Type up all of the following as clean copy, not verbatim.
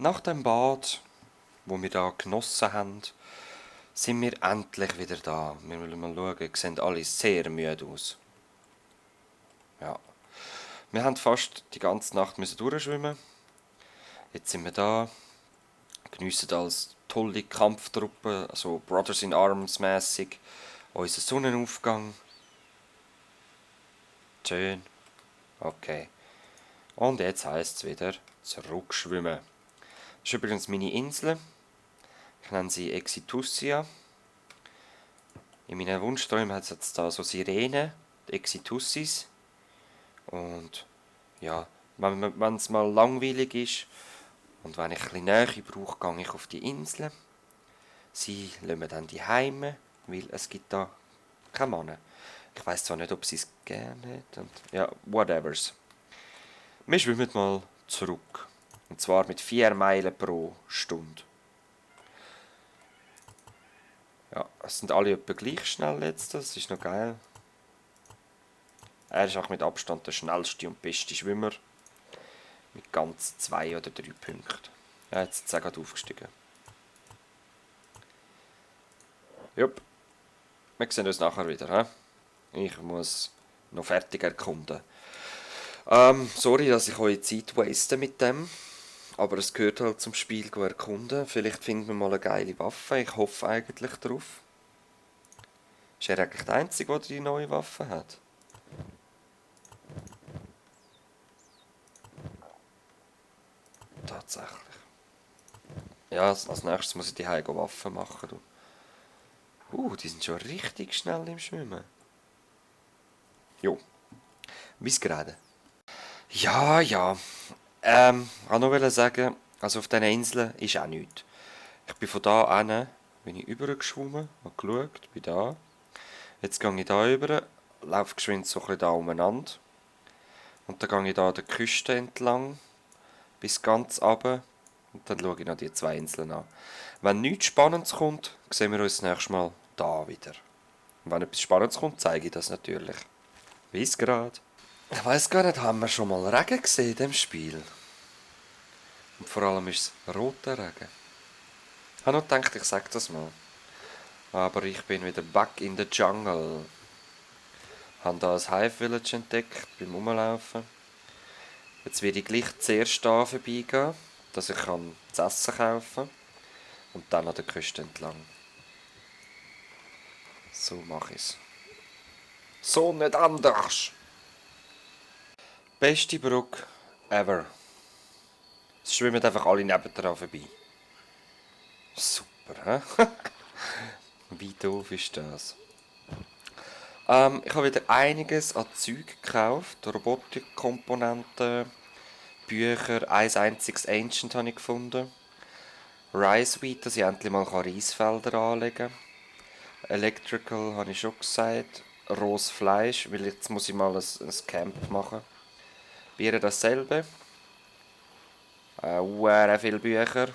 Nach dem Bad, wo wir da genossen haben, sind wir endlich wieder da. Wir wollen mal schauen, sehen alle sehr müde aus. Ja. Wir haben fast die ganze Nacht müssen durchschwimmen. Jetzt sind wir da, geniessen als tolle Kampftruppe, also Brothers in Arms mäßig, unseren Sonnenaufgang. Schön. Okay. Und jetzt heisst es wieder zurückschwimmen. Das ist übrigens meine Insel. Ich nenne sie Exitussia. In meinen Wunschträumen hat es jetzt da so Sirenen, die Exitussis. Und ja, wenn es mal langweilig ist und wenn ich ein bisschen Nähe brauche, gehe ich auf die Insel. Sie lassen mir dann die Heime, weil es gibt da keine Männer. Ich weiß zwar nicht, ob sie es gerne hat. Und ja, whatevers. Wir schwimmen mal zurück. Und zwar mit 4 Meilen pro Stunde. Ja, es sind alle etwa gleich schnell jetzt. Das ist noch geil. Er ist auch mit Abstand der schnellste und beste Schwimmer. Mit ganz 2 oder 3 Punkten. Ja, jetzt ist er gerade aufgestiegen. Jupp. Wir sehen uns nachher wieder. He? Ich muss noch fertig erkunden. Sorry, dass ich eure Zeit waste mit dem. Aber es gehört halt zum Spiel erkunden. Vielleicht finden wir mal eine geile Waffe. Ich hoffe eigentlich drauf. Ist er eigentlich der Einzige, der die neue Waffe hat? Tatsächlich. Ja, als nächstes muss ich die Heige Waffen machen. Du. Die sind schon richtig schnell im Schwimmen. Jo. Wie's gerade? Ja. Ich wollte noch sagen, also auf diesen Inseln ist auch nichts. Ich bin von da an, bin ich übergeschwommen, habe geschaut, bin da. Jetzt gehe ich da rüber, laufe geschwind so ein bisschen da umeinander. Und dann gehe ich da an der Küste entlang, bis ganz runter. Und dann schaue ich noch die 2 Inseln an. Wenn nichts Spannendes kommt, sehen wir uns das nächste Mal da wieder. Und wenn etwas Spannendes kommt, zeige ich das natürlich. Bis gerade. Ich weiss gar nicht, haben wir schon mal Regen gesehen in diesem Spiel? Und vor allem ist es roter Regen. Ich habe noch gedacht, ich sage das mal. Aber ich bin wieder back in the jungle. Ich habe hier ein Hive Village entdeckt beim Rumlaufen. Jetzt werde ich gleich zuerst hier vorbeigehen, dass ich zu essen kaufen kann. Und dann an der Küste entlang. So mache ich es. So nicht anders! Beste Brücke ever. Es schwimmen einfach alle nebendran vorbei. Super, hä? Wie doof ist das? Ich habe wieder einiges an Zeug gekauft. Robotikkomponenten, Bücher, ein einziges Ancient habe ich gefunden. Rice Wheat, dass ich endlich mal Reisfelder anlegen kann. Electrical habe ich schon gesagt. Rohes Fleisch, weil jetzt muss ich mal ein Camp machen. Bier dasselbe. Viele Bücher.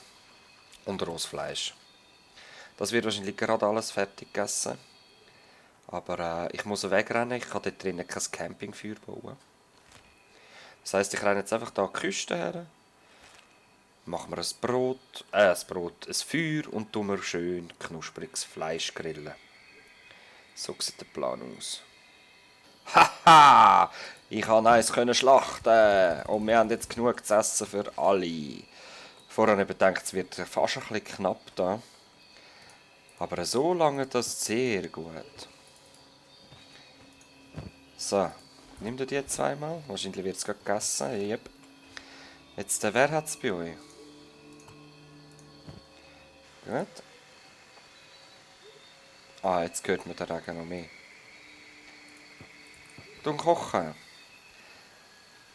Und rohes Fleisch. Das wird wahrscheinlich gerade alles fertig gegessen. Aber ich muss wegrennen, ich kann dort drinnen kein Campingfeuer bauen. Das heisst, ich renne jetzt einfach hier an die Küste her, mache mir ein Feuer und tue mir schön knuspriges Fleisch grillen. So sieht der Plan aus. Haha! Ich konnte eins schlachten und wir haben jetzt genug zu essen für alle. Vorher habe ich gedacht, es wird fast ein bisschen knapp da. Aber so lange das sehr gut. So, nimm dir die 2 mal. Wahrscheinlich wird es gerade gegessen. Yep. Jetzt, wer hat es bei euch? Gut. Jetzt hört man den Regen noch mehr. Und kochen.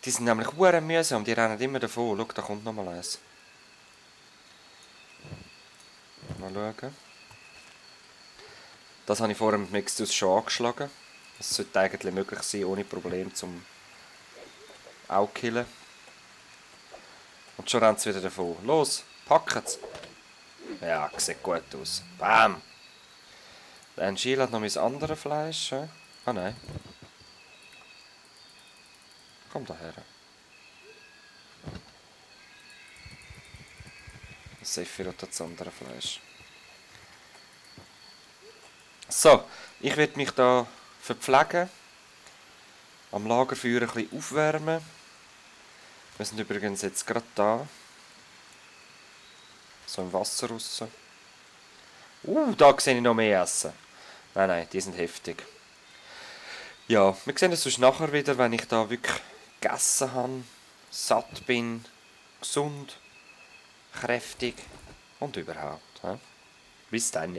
Die sind nämlich hure mühsam, die rennen immer davon. Schau, da kommt noch mal eins. Mal schauen. Das habe ich vorher mit Mixtus schon angeschlagen. Das sollte eigentlich möglich sein, ohne Problem zum auch killen. Und schon rennt es wieder davon. Los, packt's! Ja, sieht gut aus. Bam! Der Angel hat noch mein anderes Fleisch. Ah nein. Komm daher. Sephiroth das andere Fleisch. So, ich werde mich da verpflegen. Am Lagerfeuer ein bisschen aufwärmen. Wir sind übrigens jetzt gerade da. So im Wasser raus. Da sehe ich noch mehr Essen. Nein, die sind heftig. Ja, wir sehen uns sonst nachher wieder, wenn ich da wirklich gegessen habe, satt bin, gesund, kräftig und überhaupt. He? Bis dann.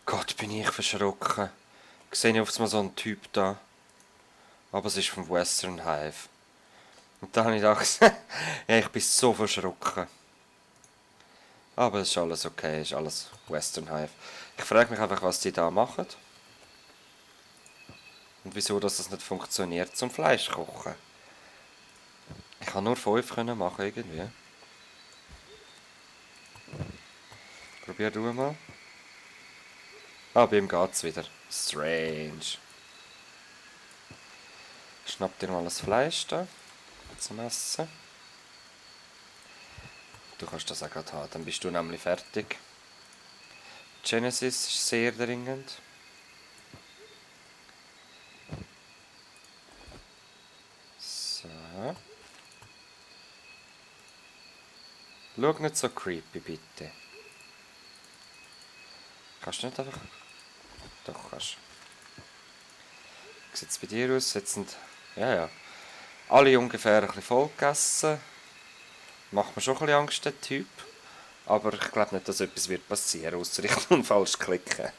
Gott, bin ich verschrocken. Sehe ich auf einmal so einen Typ da. Aber es ist vom Western Hive. Und da habe ich gedacht, ja, ich bin so verschrocken. Aber es ist alles okay, es ist alles Western Hive. Ich frage mich einfach, was die da machen. Und wieso dass das nicht funktioniert zum Fleisch kochen. Ich kann nur 5 machen irgendwie. Probier du mal. Ah, bei ihm geht's wieder. Strange. Schnapp dir mal das Fleisch da zum Essen. Du kannst das auch gerade haben, dann bist du nämlich fertig. Genesis ist sehr dringend. So. Schau nicht so creepy, bitte. Kannst du nicht einfach... Doch, kannst. Wie sieht es bei dir aus? Jetzt sind... Ja. Alle ungefähr ein bisschen voll gegessen. Macht mir schon ein bisschen Angst, der Typ. Aber ich glaube nicht, dass etwas wird passieren, ausser ich tue falsch klicken.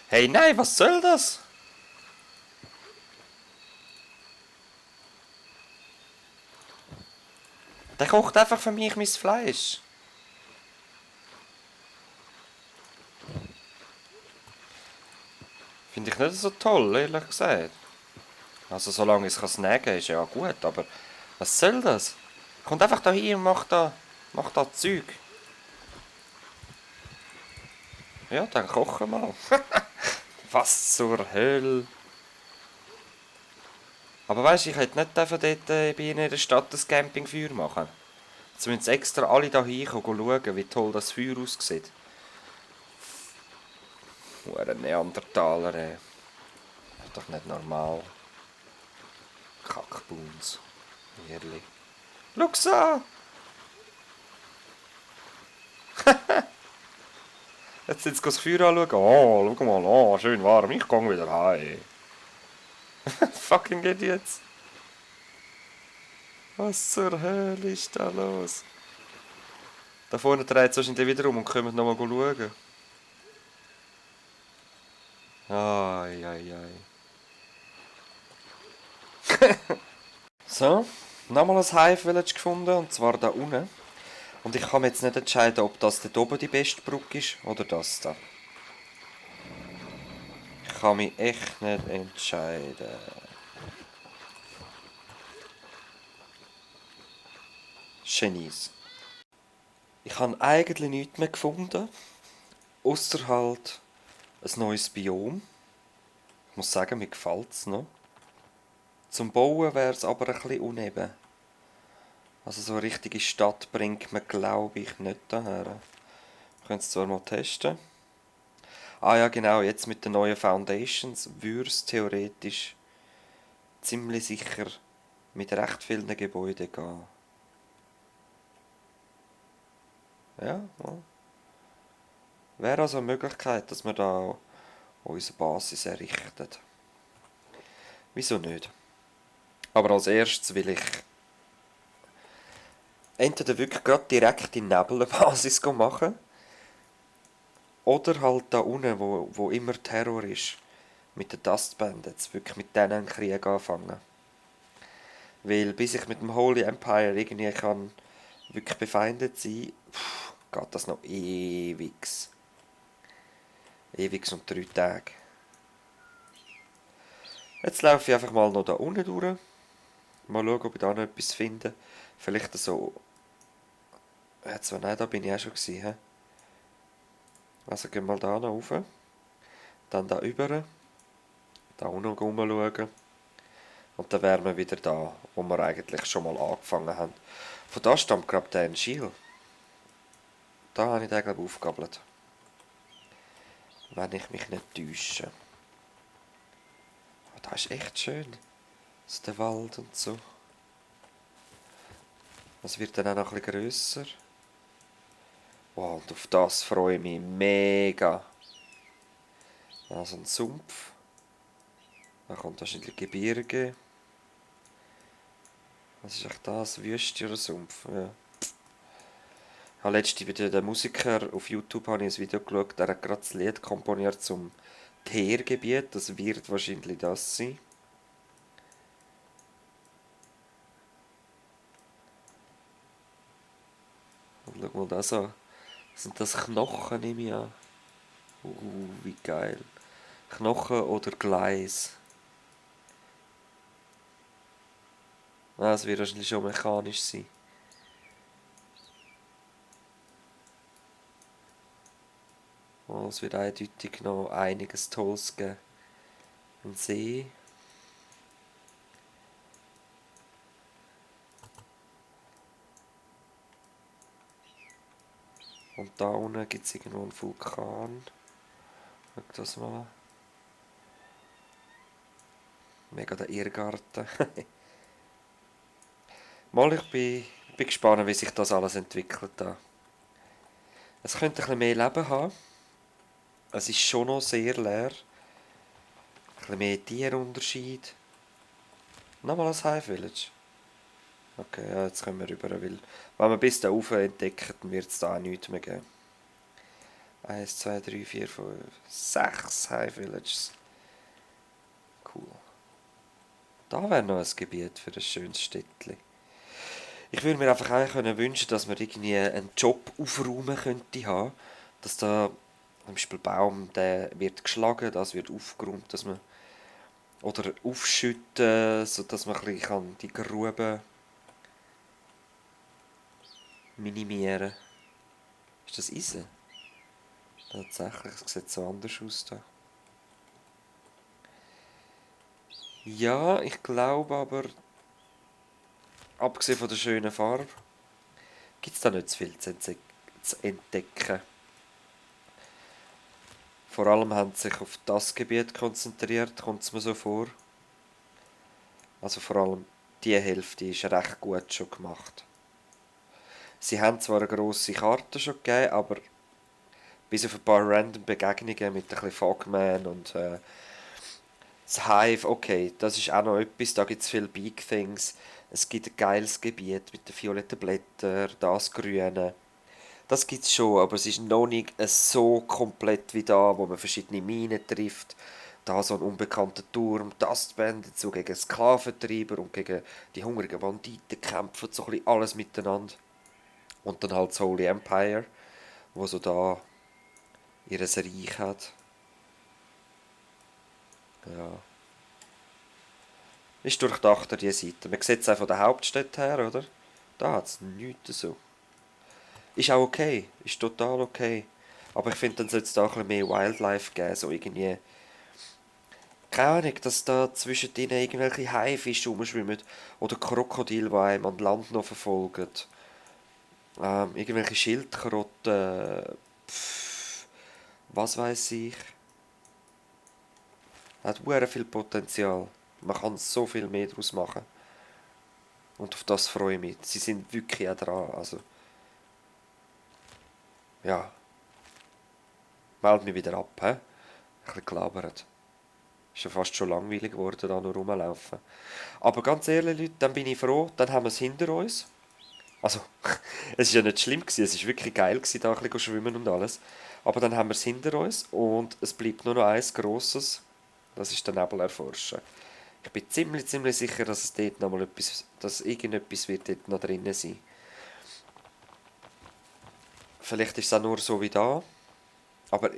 Hey, nein, was soll das? Der kocht einfach für mich mein Fleisch. Finde ich nicht so toll, ehrlich gesagt. Also solange ich es snacken kann, ist ja gut, aber was soll das? Kommt einfach da hin und macht da Zeug. Ja, dann kochen mal. Was zur Hölle? Aber weißt du, ich hätte nicht dort bei ihnen in der Stadt das Campingfeuer machen. Jetzt müssen sie extra alle da hinkommen schauen, wie toll das Feuer aussieht. Ein Neandertaler, ey. Das ist doch nicht normal. Kackboons. Ehrlich. Schau's an! Jetzt sind sie das Feuer anschauen. Oh, schau mal, oh, schön warm. Ich gehe wieder heim. Fucking Idiots. Was zur Hölle ist da los? Da vorne dreht es wahrscheinlich wieder um und kommen nochmal schauen. Ai. So, nochmal ein Hive Village gefunden, und zwar da unten. Und ich kann mir jetzt nicht entscheiden, ob das dort oben die beste Brücke ist oder das da. Ich kann mich echt nicht entscheiden. Genies. Ich habe eigentlich nichts mehr gefunden, ausser halt ein neues Biom. Ich muss sagen, mir gefällt es noch. Zum Bauen wäre es aber ein bisschen uneben. Also so eine richtige Stadt bringt man, glaube ich, nicht daher. Wir können es zwar mal testen. Ah ja, genau, jetzt mit den neuen Foundations würde es theoretisch ziemlich sicher mit recht vielen Gebäuden gehen. Ja. Wäre also eine Möglichkeit, dass wir da unsere Basis errichten. Wieso nicht? Aber als erstes will ich entweder wirklich gerade direkt in Nebel eine Basis machen. Oder halt da unten, wo immer Terror ist. Mit den Dust Bandits. Wirklich mit denen einen Krieg anfangen. Weil bis ich mit dem Holy Empire irgendwie kann wirklich befeindet sein, geht das noch ewigs. Ewigs und 3 Tage. Jetzt laufe ich einfach mal noch da unten durch. Mal schauen, ob ich da noch etwas finde. Vielleicht so... nein, da bin ich auch schon gewesen. He? Also gehen wir da noch rauf. Dann da rüber. Da unten rumschauen. Und dann wären wir wieder da, wo wir eigentlich schon mal angefangen haben. Von da stammt gerade der Schiel. Da habe ich den, glaube ich, aufgegabelt. Wenn ich mich nicht täusche. Aber das ist echt schön. So der Wald und so. Es wird dann auch noch ein bisschen grösser. Wow, und auf das freue ich mich mega. Also ein Sumpf. Da kommt wahrscheinlich Gebirge. Was ist echt das? Wüste oder Sumpf? Ja. Ich habe letztens bei den Musiker auf YouTube habe ich ein Video geschaut, der hat gerade das Lied komponiert zum Teergebiet. Das wird wahrscheinlich das sein. Und schau mal das an. Sind das Knochen, nehme ich an? Wie geil. Knochen oder Gleis? Ah, es wird wahrscheinlich schon mechanisch sein. Oh, es wird eindeutig noch einiges Tolles geben. Ein See. Und da unten gibt es irgendwo einen Vulkan. Schau das mal. Mega der Irrgarten. Mal, ich bin gespannt, wie sich das alles entwickelt da. Es könnte ein bisschen mehr Leben haben. Es ist schon noch sehr leer. Ein bisschen mehr Tierunterschied. Nochmal ein Hive Village. Okay, ja, jetzt können wir rüber, weil wenn wir bis da rauf entdecken, dann wird es da auch nichts mehr geben. 1, 2, 3, 4, 5, 6 Hive Villages. Cool. Da wäre noch ein Gebiet für ein schönes Städtchen. Ich würde mir einfach eigentlich wünschen, dass man irgendwie einen Job aufräumen könnte haben. Dass da zum Beispiel Baum, der wird geschlagen, das wird aufgeräumt, dass man oder aufschütten, sodass man ein bisschen die Gruben minimieren kann. Ist das Eisen? Tatsächlich, es sieht so anders aus da. Ja, ich glaube aber, abgesehen von der schönen Farbe, gibt es da nicht zu viel zu entdecken. Vor allem haben sie sich auf das Gebiet konzentriert, kommt es mir so vor. Also vor allem die Hälfte ist recht gut schon gemacht. Sie haben zwar eine grosse Karte schon gegeben, aber bis auf ein paar random Begegnungen mit ein bisschen Fogman und das Hive, okay, das ist auch noch etwas, da gibt es viele Big Things. Es gibt ein geiles Gebiet mit den violetten Blättern, das Grüne. Das gibt es schon, aber es ist noch nicht so komplett wie da, wo man verschiedene Minen trifft. Da so ein unbekannter Turm, Dustband dazu gegen Sklaventreiber und gegen die hungrigen Banditen kämpfen, so ein bisschen alles miteinander. Und dann halt das Holy Empire, wo so da ihr Reich hat. Ja. Ist durchdacht die Seite. Man sieht es auch von der Hauptstadt her, oder? Da hat es nichts so. Ist auch okay, ist total okay. Aber ich finde, dann sollte es da ein bisschen mehr Wildlife geben, so irgendwie. Keine Ahnung, dass da zwischen denen irgendwelche Haifische rumschwimmen oder Krokodile, die einem an Land noch verfolgen. Irgendwelche Schildkröten, was weiß ich. Hat sehr viel Potenzial. Man kann so viel mehr daraus machen. Und auf das freue ich mich. Sie sind wirklich auch dran. Also, ja, meld mich wieder ab, hä? Ein bisschen gelabert. Ist ja fast schon langweilig geworden, da nur rumlaufen. Aber ganz ehrlich, Leute, dann bin ich froh, dann haben wir es hinter uns. Also, es war ja nicht schlimm gewesen, es war wirklich geil gewesen, da ein bisschen schwimmen und alles. Aber dann haben wir es hinter uns und es bleibt nur noch eins Grosses. Das ist der Nebel erforschen. Ich bin ziemlich sicher, dass es dort noch mal etwas, dass irgendetwas wird dort noch drinnen sein. Vielleicht ist es auch nur so wie da, aber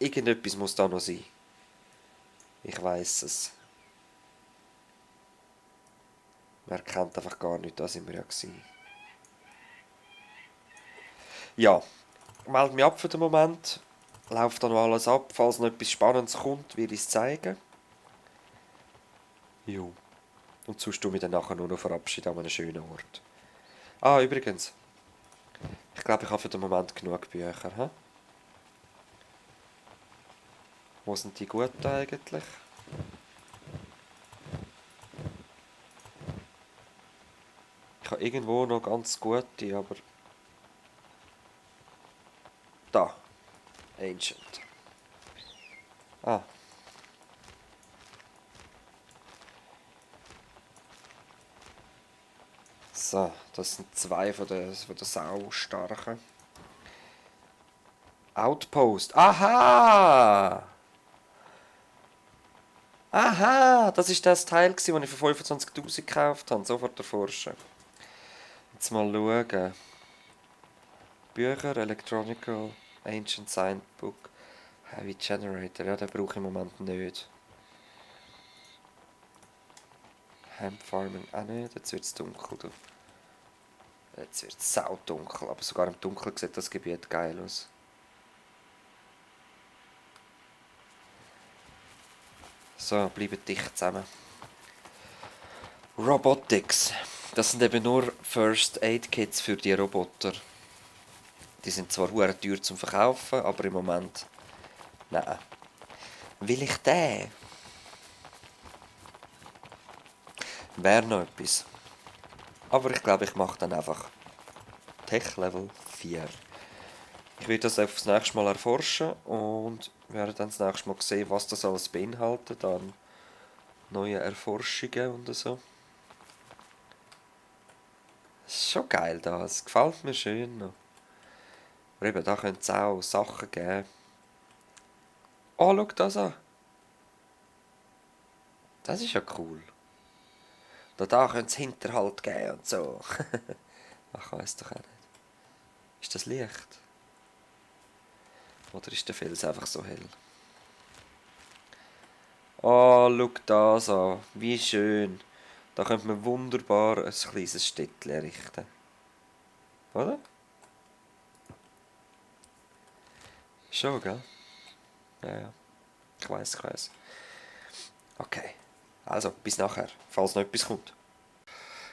irgendetwas muss da noch sein. Ich weiß es. Man erkennt einfach gar nicht, da sind wir ja gewesen. Ja, melde mich ab für den Moment. Läuft dann noch alles ab. Falls noch etwas Spannendes kommt, werde ich es zeigen. Jo. Und sonst tue ich mich dann nachher nur noch verabschieden an einem schönen Ort. Ah, übrigens. Ich glaube, ich habe für den Moment genug Bücher. He? Wo sind die guten eigentlich? Ich habe irgendwo noch ganz gute, aber... Da. Ancient. Ah. So, das sind zwei von der Saustarken. Outpost. Aha! Aha! Das ist das Teil, das ich für 25'000 gekauft habe. Sofort erforschen. Jetzt mal schauen. Bücher, Electronical, Ancient Science Book, Heavy Generator. Ja, den brauche ich im Moment nicht. Hemp Farming auch nicht. Jetzt wird es dunkel. Du. Jetzt wird es saudunkel. Aber sogar im Dunkeln sieht das Gebiet geil aus. So, bleiben dicht zusammen. Robotics. Das sind eben nur First Aid Kits für die Roboter. Die sind zwar hure teuer zum Verkaufen, aber im Moment... Nein. Will ich den? Wäre noch etwas. Aber ich glaube, ich mache dann einfach Tech Level 4. Ich werde das aufs nächste Mal erforschen und werde dann das nächste Mal sehen, was das alles beinhaltet an neuen Erforschungen und so. Das ist schon geil das, gefällt mir schön noch. Aber eben, da könnte es auch Sachen geben. Oh, schau das an. Das ist ja cool. Da könnte es Hinterhalt geben und so. Ach, ich weiss doch auch nicht. Ist das Licht? Oder ist der Fels einfach so hell? Oh, schau das an. Wie schön. Da könnte man wunderbar ein kleines Städtchen errichten. Oder? Schon, gell? Ja, ja. Ich weiss. Okay. Also, bis nachher, falls noch etwas kommt.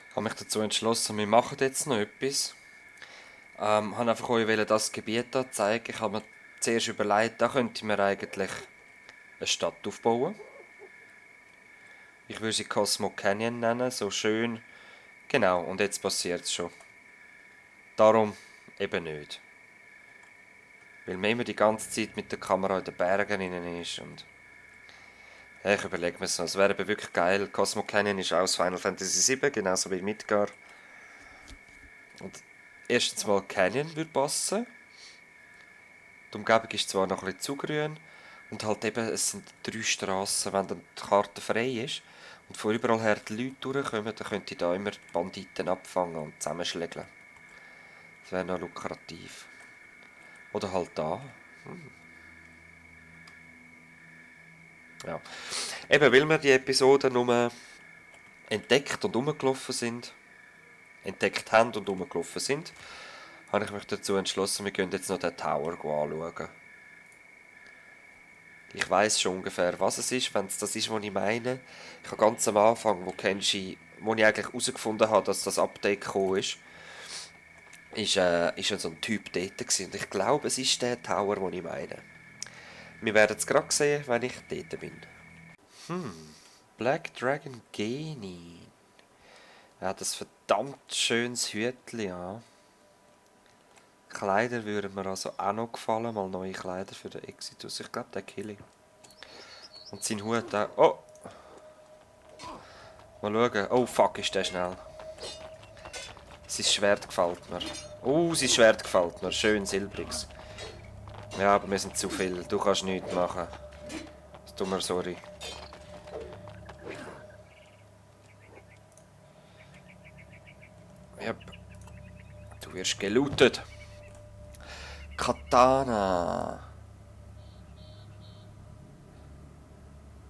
Ich habe mich dazu entschlossen, wir machen jetzt noch etwas. Habe einfach euch das Gebiet hier zeigen. Ich habe mir zuerst überlegt, da könnte man eigentlich eine Stadt aufbauen. Ich würde sie Cosmo Canyon nennen, so schön. Genau, und jetzt passiert es schon. Darum eben nicht. Weil man immer die ganze Zeit mit der Kamera in den Bergen innen ist. Und ja, ich überlege mir so, es wäre wirklich geil. Cosmo Canyon ist aus Final Fantasy VII, genauso wie Midgar. Und erstens mal Canyon würde passen. Die Umgebung ist zwar noch ein bisschen zu grün. Und halt eben, es sind 3 Strassen, wenn dann die Karte frei ist. Und von überall her die Leute durchkommen, dann könnte ich da immer die Banditen abfangen und zusammenschlägeln. Das wäre noch lukrativ. Oder halt da. Ja. Eben, weil wir die Episoden nur entdeckt und rumgelaufen sind, entdeckt haben und rumgelaufen sind, habe ich mich dazu entschlossen, wir gehen jetzt noch den Tower anschauen. Ich weiss schon ungefähr, was es ist, wenn es das ist, was ich meine. Ich habe ganz am Anfang, wo ich eigentlich herausgefunden habe, dass das Update gekommen ist ja so ein Typ dort gewesen. Und ich glaube, es ist der Tower, den ich meine. Wir werden es gerade sehen, wenn ich dort bin. Black Dragon Genie. Er hat ein verdammt schönes Hütchen an. Kleider würden mir also auch noch gefallen. Mal neue Kleider für den Exitus. Ich glaube, der kill ich. Und sein Hut auch. Oh! Mal schauen. Oh fuck, ist der schnell. Sein Schwert gefällt mir. Sein Schwert gefällt mir. Schön silbriges. Ja, aber wir sind zu viel. Du kannst nichts machen. Es tut mir sorry. Yep. Du wirst gelootet. Katana.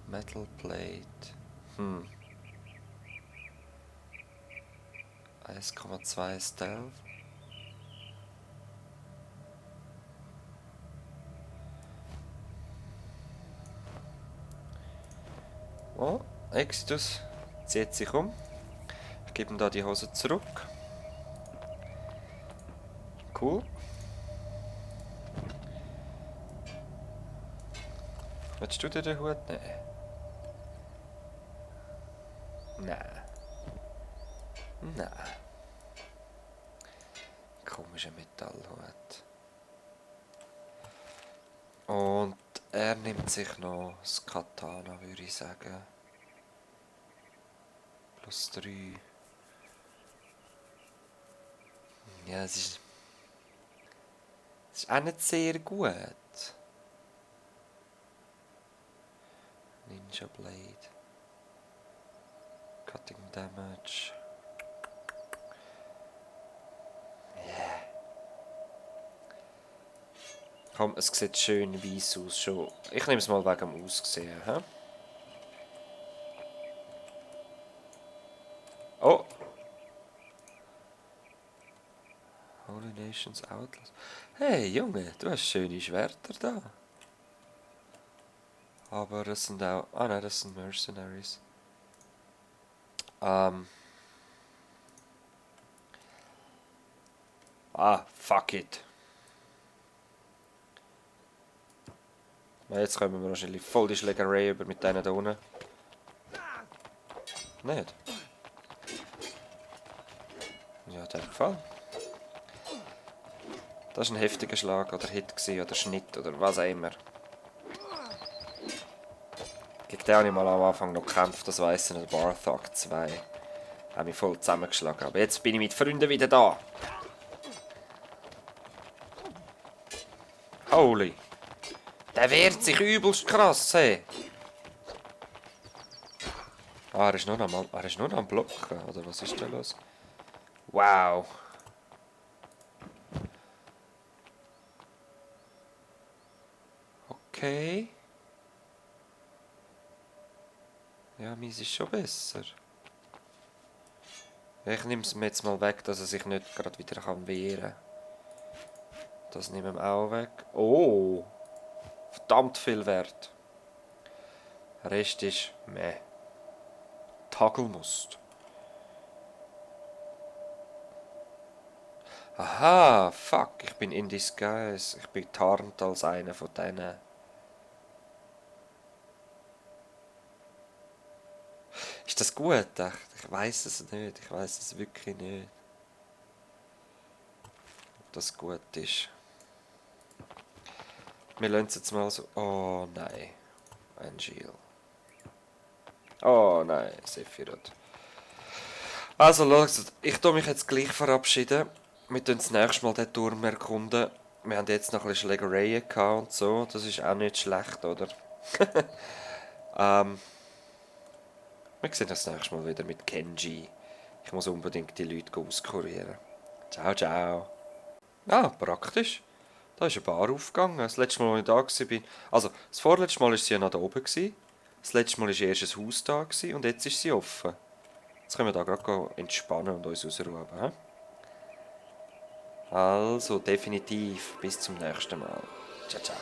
Metal Plate. 1,2 Stealth. Oh, Exitus zieht sich um. Ich gebe ihm da die Hose zurück. Cool. Willst du dir den Hut nehmen? Nein. Nein. Komischer Metallhut. Und er nimmt sich noch das Katana, würde ich sagen. +3. Ja, es ist auch nicht sehr gut. Ninja Blade. Cutting Damage. Yeah. Komm, es sieht schön weiss aus schon. Ich nehme es mal wegen dem Aussehen. He? Oh! Holy Nations Outlaws. Hey Junge, du hast schöne Schwerter da. Aber das sind auch... Ah nein, das sind Mercenaries. Fuck it. Jetzt kommen wir wahrscheinlich voll die Schlägerei über mit denen da unten. Nicht? Ja, der hat gefallen. Das war ein heftiger Schlag oder Hit gewesen, oder Schnitt oder was auch immer. Gegen den habe ich mal am Anfang noch gekämpft, das weiss ich nicht, Barthog 2. Habe mich voll zusammengeschlagen, aber jetzt bin ich mit Freunden wieder da. Holy. Der wehrt sich übelst krass, hey. Er ist nur noch am Blocken, oder was ist da los? Wow. Okay. Ja, meins ist schon besser. Ich nehme es mir jetzt mal weg, dass er sich nicht gerade wieder wehren kann. Das nehmen wir auch weg. Oh! Verdammt viel Wert. Rest ist meh. Tagelmust. Aha, fuck, ich bin in disguise. Ich bin tarnt als einer von denen. Ist das gut? Ich weiß es nicht. Ich weiß es wirklich nicht. Ob das gut ist. Wir lassen es jetzt mal so. Oh nein. Ein Shield. Oh nein, Sephiroth. Also, Leute, ich tue mich jetzt gleich verabschieden. Wir tun das nächste Mal den Turm erkunden. Wir haben jetzt noch ein bisschen Schlägereien gehabt und so. Das ist auch nicht schlecht, oder? Wir sehen uns das nächste Mal wieder mit Kenji. Ich muss unbedingt die Leute auskurieren. Ciao, ciao. Ah, praktisch. Da ist eine Bar aufgegangen. Das letzte Mal, als ich da war, also das vorletzte Mal war sie ja noch da oben. Das letzte Mal war erst ein Haus da und jetzt ist sie offen. Jetzt können wir da gerade entspannen und uns ausruhen. He? Also definitiv bis zum nächsten Mal. Ciao, ciao.